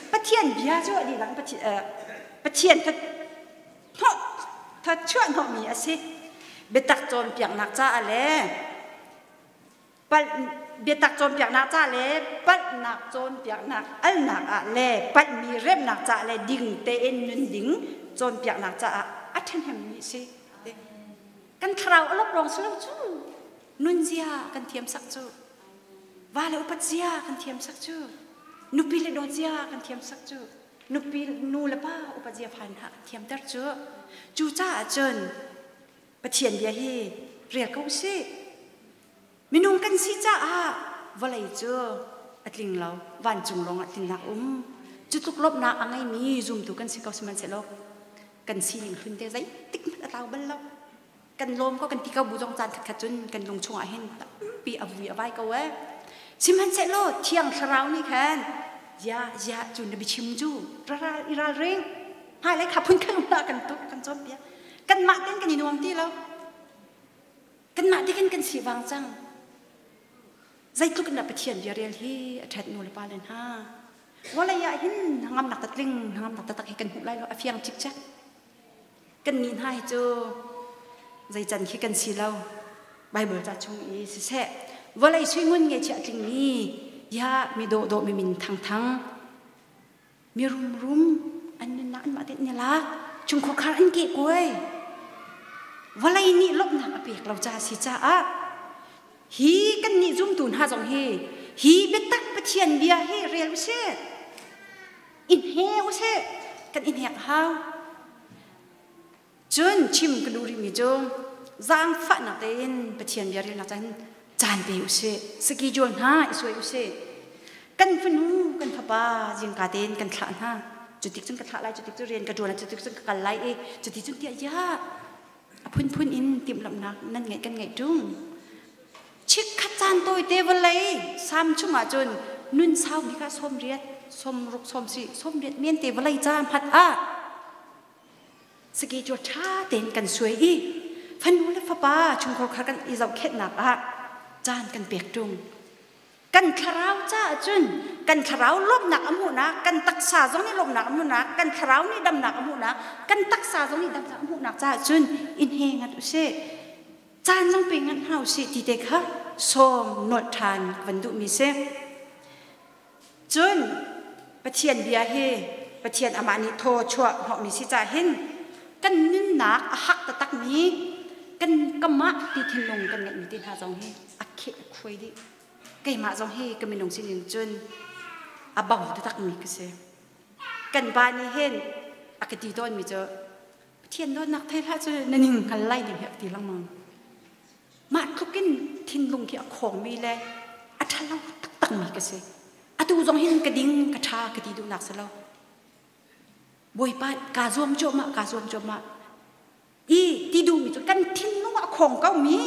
Pathian bia cu a dihlak Pathian hnawh chuah hnawhmi a si. Biatak cawnpiaknak caah le Biatak cawnpiaknak ca le palhnak cawnpiaknak alnak ah le palhmi remnak ca le ding tein nun ding cawnpiaknak caah a ṭhahnemmi a si. Kan thlarau a lawp lawng si lo cu. Nunzia kan thiam sak cu. Va le upat zia kan thiam sak cu. Nupi le dawt zia kan thiam sak cu. Nupi nu le pa upat zia phan hna kan thiamter cu. Cucaah cun Pathian bia hi rel ko usih. Minung kan si caah vawlei cu a tling lo, vancung lawng ah tlinnak um. Cu tluk lawmhnak a ngeimi zumtu kan si ko sihmanhsehlaw kan sining hlun te zeitik hmanh a tlau bal lo. Kan lawm ko kan ti ko bu zong caan khatkhat cun kan lung chungah hin tampi a vui a vai ko ee. Sihmanhsehlaw Thiang Thlarau nih khan ya ya cu na biachim cu ral i ralring hmailei kha phun khan um hlah kan tuk kan cawnpiak. Kanmah ten kan i nuam ti lo. Kanmah te kan kan sivang cang. Zeitluk in dah Pathian bia rel hi a ṭhat nu le pa le hna. Vawlei ah hin hnangamnak tatling hnangamnak taktak hi kan hmuh lai lo a fiang cikcek. Kan nih hna hi cu zei can khi kan si lo. Bible ca chung i siseh vawlei suingun ngeihchiah tlingmi ya mi dawhdawh mi min thangthang mi rumrum an nunnak anmah tein an i lak chungkhar khar an kehkuai vawlei nih lawmhnak a pek lo ca si caah hi kan nih zumtu hna zong hi hi biatak Pathian bia hi rel usih in he usih kan in hek hau Cun chim ka duh rihmi cu zaangfahnak tein Pathian bia relnak caan caan pe usih. Saki jual hna i suai usih. Kan fanu kan fapa zingka tein kan thlah hna. Cutik cun ka thlah lai, cutik cu rian ka ṭuan, cutik cun ka kal lai i cuti cun tiah ya a phunphun in timhlamhnak nan ngeih kan ngeih ṭung. Chikkhat caan tawite vawlei sam chungah cun nun sau bik ah 80, 60, 70, 80 men te vawlei ca hmat ah Saki cu ṭha tein kan suai i fanu le fapa chungkhar kha kan i zohkhenhnak ah caan kan pek ṭung. Kan thlarau caah cun kan thlarau lawmhnak a hmuhnak, kan taksa zong nih lawmhnak a hmuhnak, kan thlarau nih damnak a hmuhnak, kan taksa zong nih damnak a hmuhnak caah cun in he ngat usih. Caan zong pe ngat hna usih ti te kha sawm nolh ṭhan van duhmi si. Cun Pathian bia hi Pathian amah nih thaw chuah hnawhmi si caah hin kan nunnak a hak taktakmi kan kamah ti thinlung kan ngeihmi te hna zong hi a kheh a khuai dih. Keimah zong hi ka minung sining cun a bau taktakmi ka si. Kan pa nih hin a ka ti tawnmi cu Pathian dawtnak thei hlah cu na ning hngal lai ding hi a ti lengmang. Mah tluk in thinlung khi a khawngmi le a ṭhalo taktakmi ka si. Atu zong hin ka ding, ka ṭha ka ti duhnak si lo. Bawipa kaa zuam cuahmah, kaa zuam cuahmah. I ti duhmi cu kan thinlung ah a khawng komi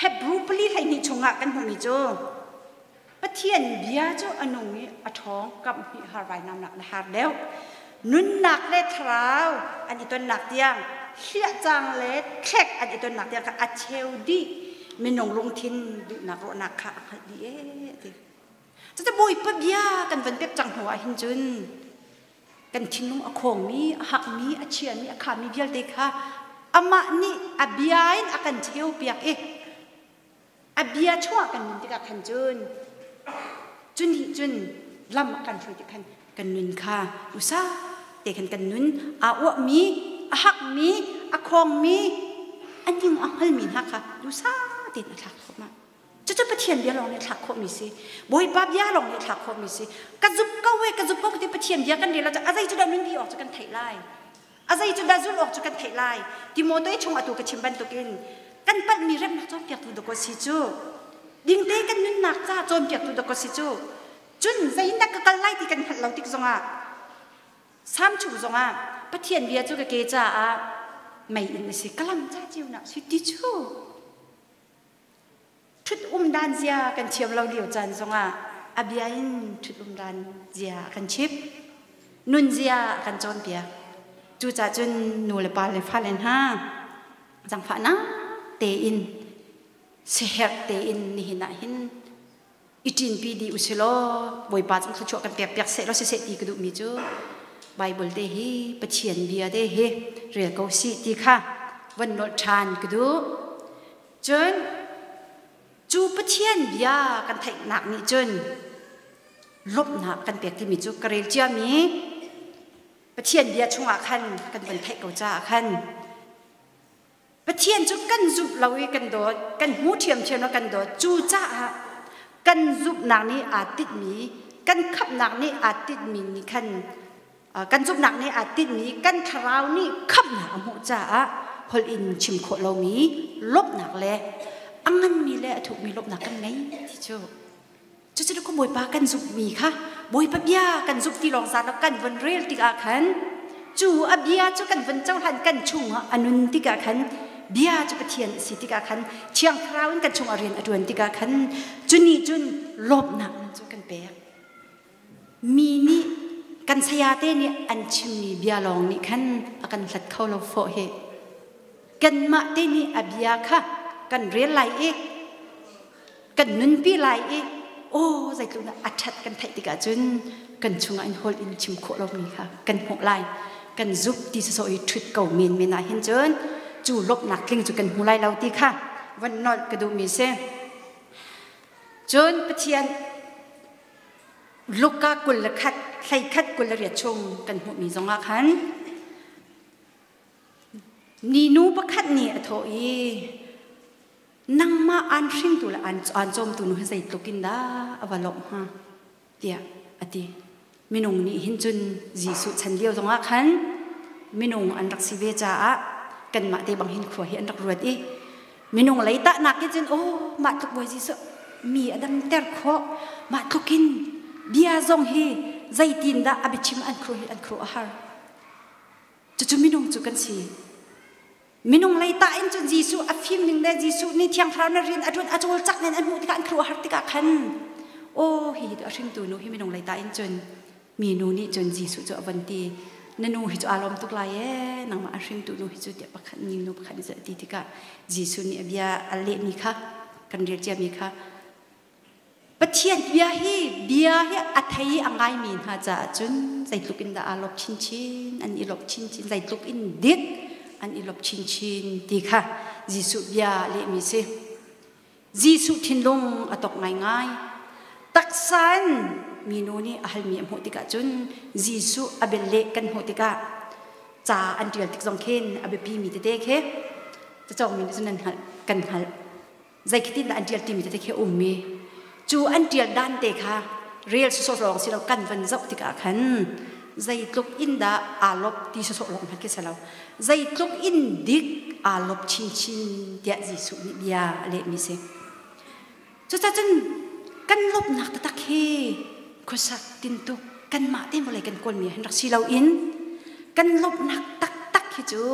Hebrew 4 12 chungah kan hmuhmi cu Pathian bia cu a nung i a ṭhawng kamhnih har vainamnak na har deuh. Nunnak le thlarau an i tonnak tiang hliahcang le thlek an i tonnak tiang kha a cheu dih. Minung lungthin duhnak ruahnak kha a hngalh dih ee a ti. Cucu Bawipa bia kan van pek cang hnu ah hin cun kan thinlung a khawngmi, a hakmi, a chiami, a khami vialte kha amah nih a bia in a kan cheu piak i a bia chungah kan nun tikah khan cun cun nih cun lam a kan hruai tik khan kan nun kha usa te khan kan nun aa uahmi a hakmi a khawngmi a ning a hngalmi hna kha dusa tein a thlak thluahmah. Cucu Pathian bia lawng nih thlak khawhmi si. Bawipa bia lawng nih thlak khawhmi si. Ka zup ko e, ka zup ko ti Pathian bia kan rel ahcun a zei cu dah nun bi awk cu kan theih lai. A zei cu dah zulh awk cu kan theih lai. Timote chung atu ka chim bantukin kan palhmi remnak cawnpiaktu dawkaw si cu. Dingte kan nunnak ca cawnpiaktu dawkaw si cu. Cun zeiindah ka kal lai ti kan hngalh lo tik zongah Sam chung zongah Pathian bia cu ka ke caah mei in a si, ka lam ca ceunak si ti cu. Ṭhut um dan zia kan thiam lo lio caan zongah a bia in ṭhut um dan zia a kan chimh. Nun zia a kan cawnpiak. Cucaah cun nu le pa le fale hna zaangfahnak tein siaherh tein nihin ah hin i ṭinpi dih usilaw Bawipa cu thluachuah kan pek piak seh law siseh ti ka duhmi cu Bible te hi Pathian bia te hi rel ko sih ti kha van nolh ṭhan ka duh. Cun cu Pathian bia kan theihnak nih cun lawmhnak kan pek timi cu ka rel ciami Pathian bia chungah khan kan van theih ko caah khan Pathian cu kan zumh lo i kan dawt, kan hmu ṭhiamṭhiam lo kan dawt. Cu caah kan zumhnak nih aa tinhmi, kan khamhnak nih aa tinhmi nih khan kan zumhnak nih aa tinhmi kan thlarau nih khamhnak a hmuh caah holh in chim khawh lomi lawmhnak le a nganmi le a thukmi lawmhnak kan ngei ti cu. Cucu ka Bawipa kan zumhmi kha Bawipa bia kan zumh ti lawng zan kan von rel tikah khan cu a bia cu kan von cohlan kan chungah a nun tikah khan bia cu Pathian a si tikah khan Thiang Thlarau in kan chungah rian a ṭuan tikah khan cu nih cun lawmhnak cu kan pek. Mi nih kan sayate nih an chimmi bia lawng nih khan a kan hlat kho lo fawh hi. Kanmah te nih a bia kha kan rel lai i kan nunpi lai i aw zeitluk dah a ṭhat kan theih tikah cun kan chungah in holh in chim khawh lomi kha kan hmuh lai. Kan zuk ti sawsawh i ṭhut ko men men ah hin cun cu lawmhnak tling cu kan hmu lai lo ti kha van nolh ka duhmi si. Cun Pathian Luka 21 21 28 chung kan hmuhmi zongah khan ninu pakhat nih a thawh i nangmah aan hringtu le aan cawmtu nu hi zeitluk in dah a va lawmh hnga tiah a ti. Minung nih hin cun Jesuh chan lio zongah khan minung an rak si ve caah kanmah te bang hin khua hi an rak ruat i minung lei tahnak in cun aw mah tluk Bawi Jesuh mi a damter khawh mah tluk in bia zong hi zeitin dah a biachim an khru hi an khru a har. Cucu minung cu kan si. Minung lei tah in cun Jesuh a fim ning le Jesuh nih Thiang Thlarau na rian a ṭuan a cawlcangh ning an hmuh tikah an khuaruahhar tikah khan aw hi a hringtu nu hi minung lei tah in cun mi nu nih cun Jesuh cu a von ti na nu hi cu aa lawm tuk lai ee nangmah a hringtu nu hi cu tiah pakhat ni nu pakhat nih a ti tikah Jesuh nih a bia a lehmi kha kan rel ciami kha. Pathian bia hi bia hi a thei a ngaimi hna caah cun zeitluk in dah aa lawp chinchin, an i lawp chinchin, zeitluk in dik an i lawp chinchin ti kha Jesuh bia lehmi si. Jesuh thinlung a tok ngaingai. Taksa in minu nih a halmi a hmuh tikah cun Jesuh a bel leh kan hmuh tikah ca an ṭial tik zong khin a biapimi tete khi cacawngmi nih cun nan hngalh kan hngalh. Zeitin dah an ṭial timi tete khi a ummi. Cu an ṭial dan te kha rel sawsawh lawng si lo kan van zoh tikah khan zeitluk in dah aa lawp ti sawsawh lawng hmanh khi si lo. Zeitluk in dik aa lawp chinchin tiah Jesuh nih bia a lehmi si. Cucacun kan lawmhnak taktak hi khuasak tintuk kanmah te vawlei kan kawlmi hin rak si loin kan lawmhnak taktak hi cu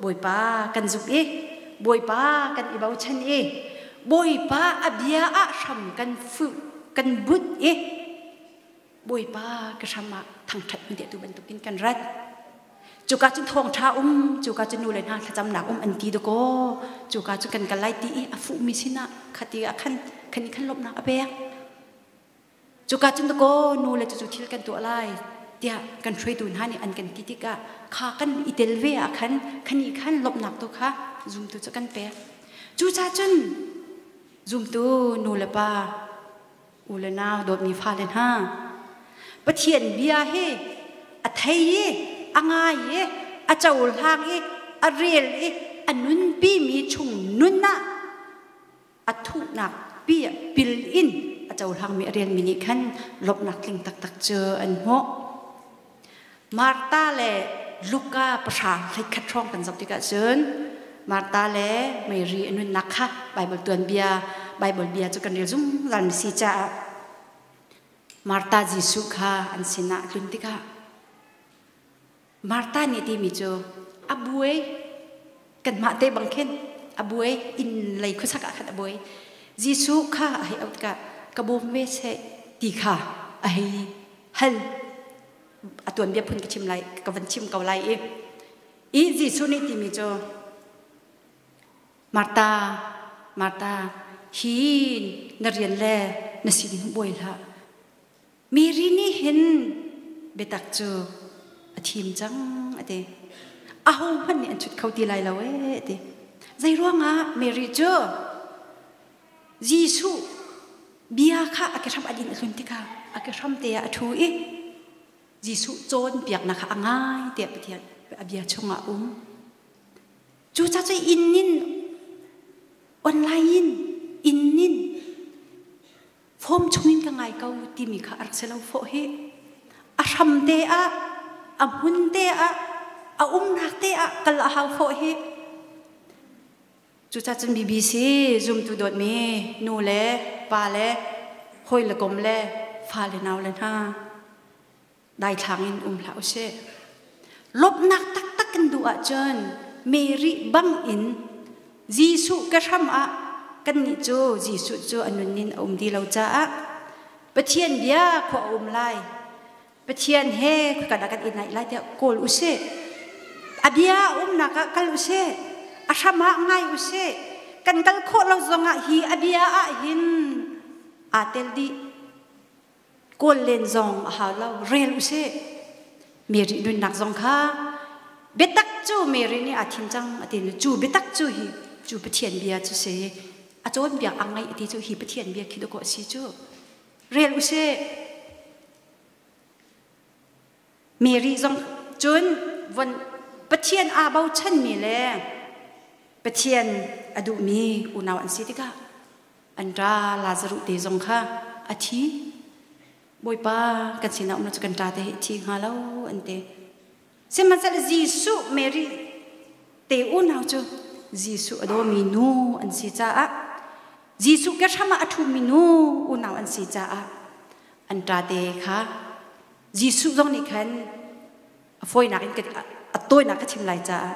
Bawipa kan zumh i Bawipa kan i bochan i Bawipa a bia ah hram kan fuh kan bunh i Bawipa ka hram ah thangṭhat hun tu bantukin kan rat. Cuka cun thawngṭha um, cuka cun nu le hna thlacamnak um an ti dakaw. Cuka cu kan kal lai ti i a fuhmi sinah khati ah khan khan khan lawmhnak a pek. Cuka cun dakaw nu le cucu thil kan tuah lai tiah kan hruaitu hna nih an kan ti tikah kha kan i tel ve ah khan khan i khan lawmhnak tu kha zumtu cu kan pek. Cucaah cun zumtu nu le pa U le nau dawtmi fale hna, Pathian bia hi a thei i a ngai i a cohlang i a rel i a nunpimi chung nun ah a thuhnak pi ah pil in a cohlangmi a relmi nih khan lawmhnak tling taktak cu an hmuh. Martha le Luka pahra hleikhat hrawng kan zoh tikah cun Martha le Mary a nunnak kha Baibal tuanbia Baibal bia cu kan rel zungzal mi si caah Martha Jesuh kha an sinah a tlun tikah Martha nih timi cu a buai kanmah te bang khin a buai inn lei khuasak ah khan a buai Jesuh kha a hei auh tikah ka bawm ve seh ti kha a hei hal a tuanbia phun ka chim lai ka van chim ko lai i i Jesuh nih timi cu Martha Martha hi na rian le na sining buai hlah Mary nih hin biatak cu a thim cang a ti aho hmanh nih an chut kho ti lai lo ee a ti zei ruangah Mary cu Jesuh bia kha a kehram a din a hlun tikah a kehram te ah a ṭhu i Jesuh cawnpiaknak kha a ngai tiah Pathian a bia chungah a um. Cucaah cu inn in online in inn in form chungin ka ngai ko timi kha a rak si lo fawh hi. A hram te ah a hmun te ah a umnak te ah kal a hau fawh hi. Cucacun BBC zumtu dawtmi nu le pa le hawi le kom le fa le nau le hna daithlang in um hlah usih. Lawmhnak taktak kan duh ahcun Mary bang in Jesuh ka hram ah kannih cu Jesuh cu a nun in a um ti lo caah Pathian bia khua a um lai Pathian he kan ah kan i naih lai tiah kawl usih. A bia umnak ah kal usih. A hram ah ngai usih. Kan kal khawh lo zongah hi a bia ah hin aa tel dih. Kawl len zong a hau lo. Rel usih. Mary nunnak zong kha biatak cu Mary nih aa thim cang a ti cu biatak cu hi cu Pathian bia cu si a cawnpiak a ngaih a ti cu hi Pathian bia khi dawkaw a si cu rel usih. Mary zong cun von Pathian aa bochanmi le Pathian a duhmi unau an si tikah an ṭa Lazaruh te zong kha a thi. Bawipa kan sinah um lo cu kan ṭa te hi a thi hnga lo an ti. Sihmanhsehlaw Jesuh Mary te unau cu Jesuh a dawmi nu an si caah Jesuh ke hram ah a ṭhumi nu unau an si caah an ṭate kha Jesuh zong nih khan a fawinak in a tawinak ka chim lai caah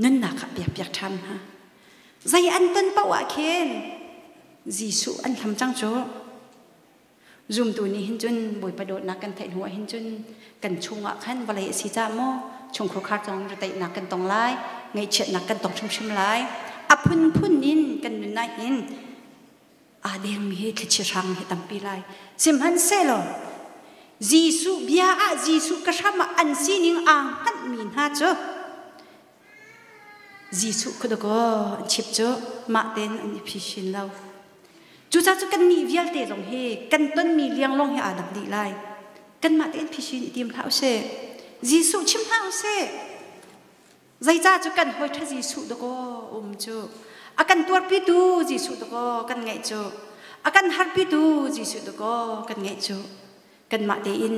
nunnak kha piakpiak ṭhan hna. Zei an ton paoh ah khin Jesuh an hlam cang cu. Zumtu nih hin cun Bawipa dawtnak kan theih hnu ah hin cun kan chungah khan vawlei a si caah maw chungkhur khar zong reteihnak kan tong lai, ngaihchiatnak kan tong hrimhrim lai. A phunphun in kan nun ah hin Aa dengmi hi thlichia hrang hi tampi lai. Sihmanhsehlaw Jesuh bia ah Jesuh ka hram ah an sining aa hngalhmi hna cu Jesuh kha dakaw an chip cu mah tein an i phishin lo. Cucaah cu kannih vialte zong hi kan tonmi lianglawng hi aa dang dih lai. Kanmah tein phishin i tim hlah usih. Jesuh chim hlah usih. Zeicah cu kan hawi ṭha Jesuh dakaw um cu. A kan tuarpitu Jesuh dakaw kan ngeih cu. A kan harpitu Jesuh dakaw kan ngeih cu. Kanmah tein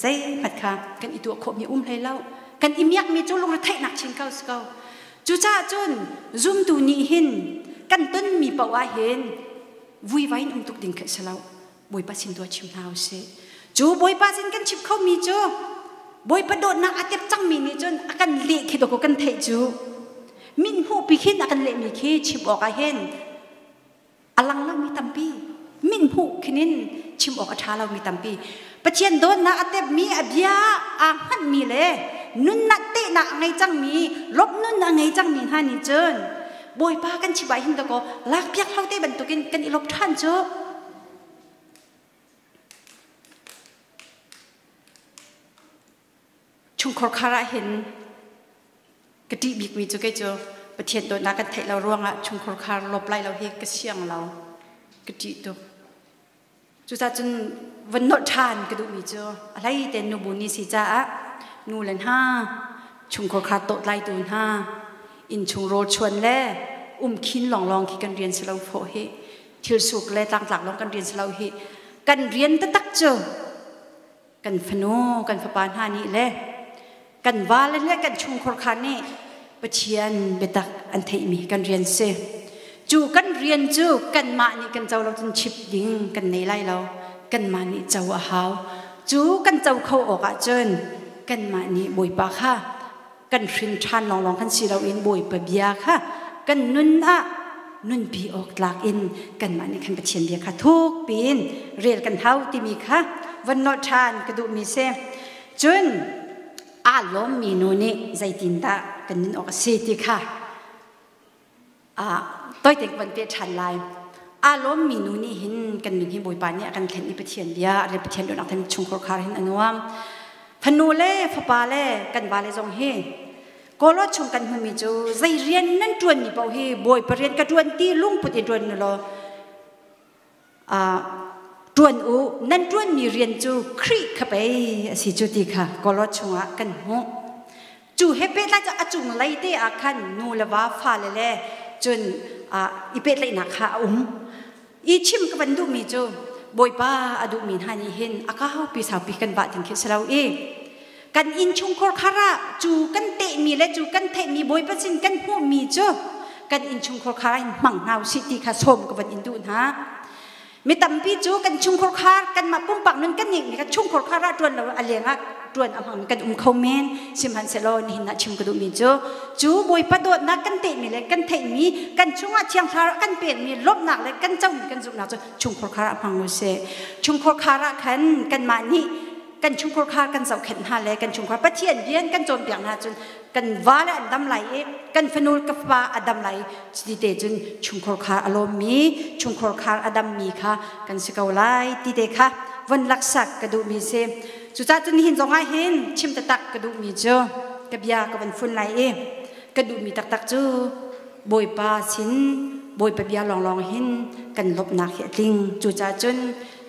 zeihmanh kha kan i tuah khawhmi um hlei lo. Kan i miakmi cu lungretheihnak chin ko si ko. Cucaah cun zumtu nih hin kan tonmi paoh ah hin vuivai in um tuk ding khi si lo. Bawipa sin tuah chim hna usih. Cu Bawipa sin kan chim khomi cu Bawipa dawtnak a tep cangmi nih cun a kan leh khi dawkaw kan theih cu. Min hmuhpi khin a kan lehmi khi chim awk ah hin a lang lomi tampi. Min hmuh khin in chim awk a ṭha lomi tampi. Pathian dawtnak a tepmi a bia aa hngalhmi le nunnak tehnak a ngei cangmi lawmh nun a ngei cangmi hna nih cun Bawipa kan chim ah hin dawkaw lakpiak hlo te bantukin kan i lawm ṭhan cu. Chungkhar khar ah hin ka ṭih bikmi cu kei cu Pathian dawtnak kan theih lo ruangah chungkhar khar lawp lai lo hi ka siang lo, ka ṭih tuk. Cucaah cun van nolh ṭhan ka duhmi cu a hlei tein nubu ni si caah nu le hna, chungkhar khar tawhtlaitu hna, innchung rawl chuan le umkhin lawnglawng khi kan rian si lo fawh hi. Thil suk le tlangtlak lawng kan rian si lo hi. Kan rian taktak cu kan fanu, kan fapa hna nih le kan vale le kan chungkhar kha nih Pathian biatak an theihmi kan rian si. Cu kan rian cu kanmah nih kan co lo cun chip ding kan nei lai lo. Kanmah nih co a hau. Cu kan co kho awk ahcun kanmah nih Bawipa kha kan hrin ṭhan lawnglawng kan si loin Bawipa bia kha kan nun ah nunpi awk tlak in kanmah nih khan Pathian bia kha thuk piin rel kan hau timi kha von nolh ṭhan ka duhmi si. Cun aa lawmmi nu nih zeitindah kan nun awk a si ti kha toite ka van peh ṭhan lai. Aa lawmmi nu nih hin kan nun hi Bawipa nih a kan thlen i Pathian bia le Pathian dawtnak then chungkhar khar hin a nuam. Fanu le fapa le kan vale zong hi Kawlaw chung kan hmumi cu zei rian nan ṭuanmi paoh hi Bawipa rian ka ṭuan ti lungput in ṭuan law ṭuan u, nan ṭuanmi rian cu Khrih kha pei a si cu ti kha Kawlaw chungah kan hmuh. Cu he pehtlai cu a cunglei te ah khan nu le va fale le cun i pehtlaihnak kha a um. I chim ka van duhmi cu Bawipa a duhmi hna nih hin a kaupi saupi kan vah ding khi si lo i kan innchungkhar khar ah cu kan tehmi le cu kan theihmi Bawipa sin kan hmuhmi cu kan innchungkhar khar ah hin hmang hna usih ti kha sawm ka van in duh hna. Mi tampi cu kan chungkhar khar kanmah pumpak nun kan ngeihmi kha chungkhar khar ah ṭuan lo a leng ah ṭuan a hmangmi kan um kho men. Sihmanhsehlaw nihin ah chim ka duhmi cu cu Bawipa dawtnak kan tehmi le kan theihmi kan chungah Thiang Thlarau kan pekmi lawmhnak le kan comi kan zumhnak cu chungkhar khar ah hmang usih. Chungkhar khar ah khan kanmah nih kan chungkhar khar kan zohkhenh hna le kan chungkhar Pathian rian kan cawnpiak hna cun kan va le an dam lai i kan fanu ka fapa a dam lai. Cuti te cun chungkhar khar a lawmmi, chungkhar khar a dammi kha kan si ko lai ti te kha von laksak ka duhmi si. Cucaah cun nihin zong ah hin chim taktak ka duhmi cu ka bia ka van fun lai i ka duhmi taktak cu Bawipa sin Bawipa bia lawnglawng hin kan lawmhnak hi a tling. Cucaah cun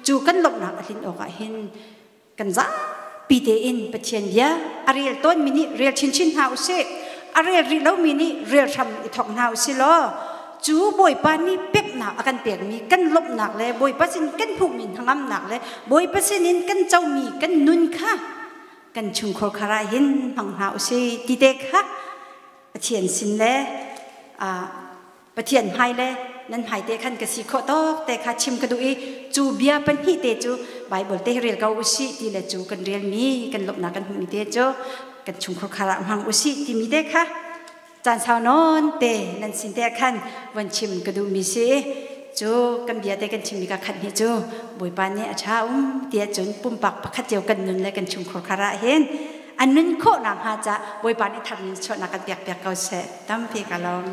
cu kan lawmhnak a tlin awk ah hin kan zapi tein Pathian bia a rel tawnmi nih rel chinchin hna usih, a rel rih lomi nih rel hram i thawk hna usih law cu Bawipa nih peknak a kan pekmi kan lawmhnak le Bawipa sin kan hmuhmi hnangamnak le Bawipa sinin kan comi kan nun kha kan chungkhar khar ah hin hmang hna usih ti te kha Pathian sin le Pathian hmai le nan hmai te khan ka si khawh tawk te kha chim ka duh i cu bia pahnih te cu Bible te rel ko usih ti le cu kan relmi kan lawmhnak kan hmuhmi te cu kan chungkhar khar ah hmang usih timi te kha caan sau nawn te nan sin te khan von chim ka duhmi si. Cu kan bia te kan chimmi ka khat hnih cu Bawipa nih a ṭha um ti ahcun pumpak pakhat cio kan nun le kan chungkhar khar ah hin an nun khawh nakhnga ca Bawipa nih thar in chuahnak kan pek piak ko seh. Tampi ka lawm.